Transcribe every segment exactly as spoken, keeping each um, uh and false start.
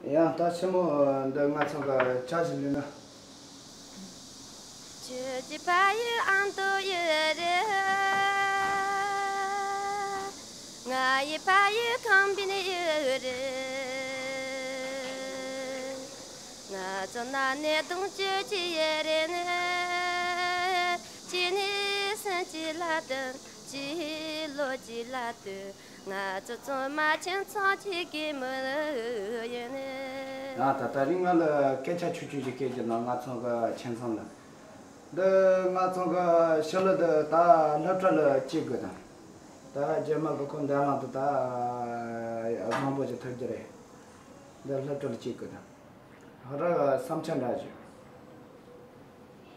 ཡང་ད་ཞི་མོ་འདི་ང་ཚང་གི་ཇ་ཞིག་ལེན་ན། ཁྱོད་ཀྱི་ཕ་ཡུལ་ཨ་མདོ་ཡུལ་རེད། ང་ཡི་ཕ་ཡུལ་ཁང་པའི་ཡུལ་རེད། ང་ཚོ་ན་ནས་གདུང་བཅུ་གཅིག་ཡི་རེད་ནས། གཅིག་ནས་སུམ་ཅུ་ལ་བདུན། གཅིག་ལོ་གཅིག་ལ་བདུན། ང་ཚོ་ཚང་མ་ཁྱིམ་ཚང་གཅིག་གི་མི་ཡིན་ནས། ཡང་ད་ད་རིང་ང་ལ་སྐད་ཆ་ཆུང་ཆུང་ཞིག་སྐད་རྒྱབ་ན། ང་ཚང་གི་ཁྱིམ་ཚང་ལ། འདི་ང་ཚང་གི་ཞི་ལི་འདི་ད་སློབ་གྲྭ་ལ་སྐྱེལ་དགོས་དང་། ད་རྗེས་མ་གི་ཁོ་འདན་ལང་དུ་ད་བཟང་པོ་ཞིག་ཐོབ་རྒྱུ་རེད། འདི་སློབ་གྲྭ་ལ་སྐྱེལ་དགོས་དང་། ཧ་ར་བསམ་འཆར་འདྲ་ཞིག་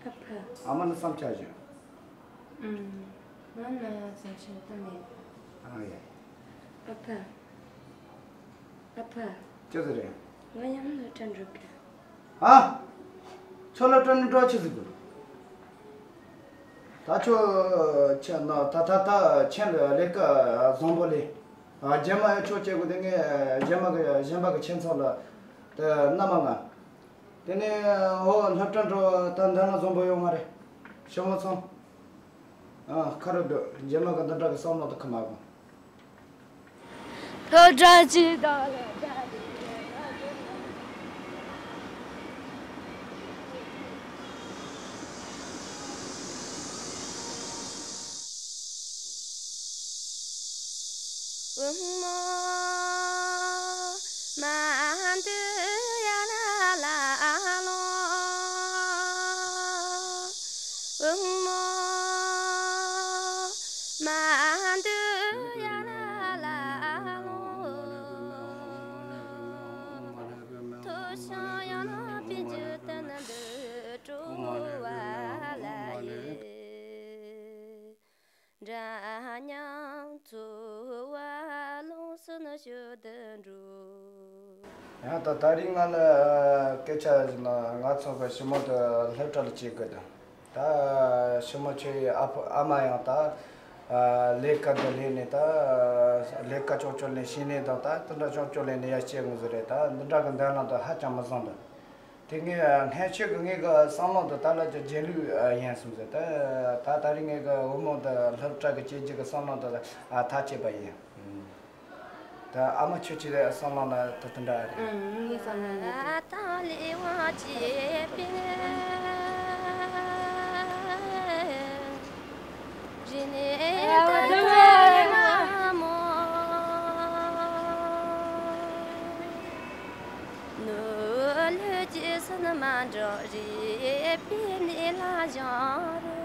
ཨ་ཕ། ཨ་མ་ནི་བསམ་འཆར་ཞིག་ཨུམ། ང་ན་བསམ་འཆར་ད་མེད། ཨ་ཡ། ཨ་ཕ། ཨ་ཕ། ཅི་ཟེར་རེད། ང་ཡང་སློབ་གྲྭ་འགྲོ་དགོས། ཨ། ཁྱོད་སློབ་གྲྭ་ནས་འགྲོ་ཆི་ཟིག་དགོས། ད་ཁྱོད་ཁྱེད་ན་ད་ད་ད་ཁྱེད་ལ་ལས་ཀ་བཟང་པོ་ལས། ཨ། རྗེས་མ་ཡང་ཁྱོད་སྐྱེལ་དགོས། དེ་ངས་རྗེས་མ་གི་གཞན་པ་གི་ཁྱིམ་ཚང་ལ་དེ་མནའ་མ་ང་། དེ་ནས་ཨོ་སློབ་གྲྭ་འགྲོ་ད་འདན་ལང་བཟང་པོ་ཡོང་མ་རེད། ཞི་མོ་ཚང་། ཨ། ཁ་རུ་འདུག་རྗེས་མ་གི་འདི་འདྲ་གི་བསམ་བློ་དེ་ཁ་མ་དགོས། ཐོབ་གྲངས་ཅི་དང་ལ་འདྲ་བུ་མོ་མ་འདུག་ཡ་ལ་ལ་ལོ། བུ་མོ་མ་འདུག་ཡ་ལ་ལ་ལོ། ཐོས་ཤིང་ཡང་ན་པའི་འཇུ་དན་འདི་སྤྲོ་བ་ལ་ཡི། འདྲ་མཉམ་འཚོ་བ་ལོངས་སུ་ནི་སྤྱོད་དུ་འགྲོ། ཡང་ད་ད་རིང་ང་ལ་སྐད་ཆ་ཞིག་ན། ང་ཚོ་གི་ཞི་མོ་དེ་སློབ་གྲྭ་ལ་སྐྱེལ་དགོས་དང་། ད་ཞི་མོ་ཁྱོད་ཡི་ཨ་ཕ་ཨ་མ་ཡང་ད་ལས་ཀ་འདི་ལས་ནས། ད་ལས་ཀ་ཅོག་ཅོག་ལས་ཤེས་ནས་དང་། ད་དེ་འདྲ་ཅོག་ཅོག་ལས་ནས་ཡར་སྐྱེལ་དགོས་ཟེར་རེད། ད་འདི་འདྲ་གི་འདན་ལང་དེ་ཧ་ཅང་མི་བཟང་དང་། དེ་ངས་སྔན་ཆད་ཀྱི་ངའི་གི་བསམ་བློ་དེ་ད་ལ་ཅིག་རྗེས་ལུས་ཡིན་བསམ་ཟེར། ད་ད་ད་རིང་ངའི་གི་བུ་མོ་དེ་སློབ་གྲྭ་གི་སྐྱེལ་རྒྱུ་གི་བསམ་བློ་དེ་ཐག་བཅད་པ་ཡིན། ད་ཨ་མ་ཁྱོད་ཀྱི་བསམ་བློ་ན་དེ་དེ་འདྲ་རེད། ཨང་། ངའི་བསམ་བློ་ན་དེ། ད་ལས་དབང་བྱེད་པའི་རིག་གནས་ལྟ་བུ་མོ། ནོར་ལུག་ཅི་སུན་མ་འགྲོ་རེ་པའི་ནི་ལ་བཞག་རུ།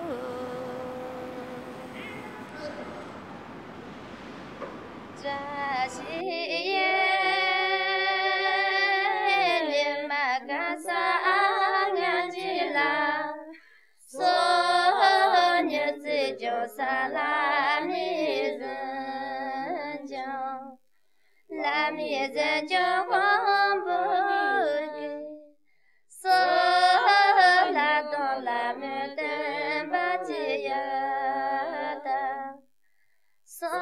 བཀྲ་ཤིས་ཡོད་མ་ག་ས་ང་ཅི་ལ། སོ་ཉི་ཚེ་ཇོ་ས་ལ་མི་ཟིན་ཅང་། ལ་མི་ཟིན་ཅང་དབང་པོ་ཡིན། སོ་ལ་དང་ལ་མི་བསྟན་པ་ཅི་ཡོད་དམ། སོ་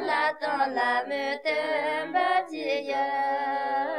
ལ་དང་ལ་མི་བསྟན་པ་ཅི་ཡོད་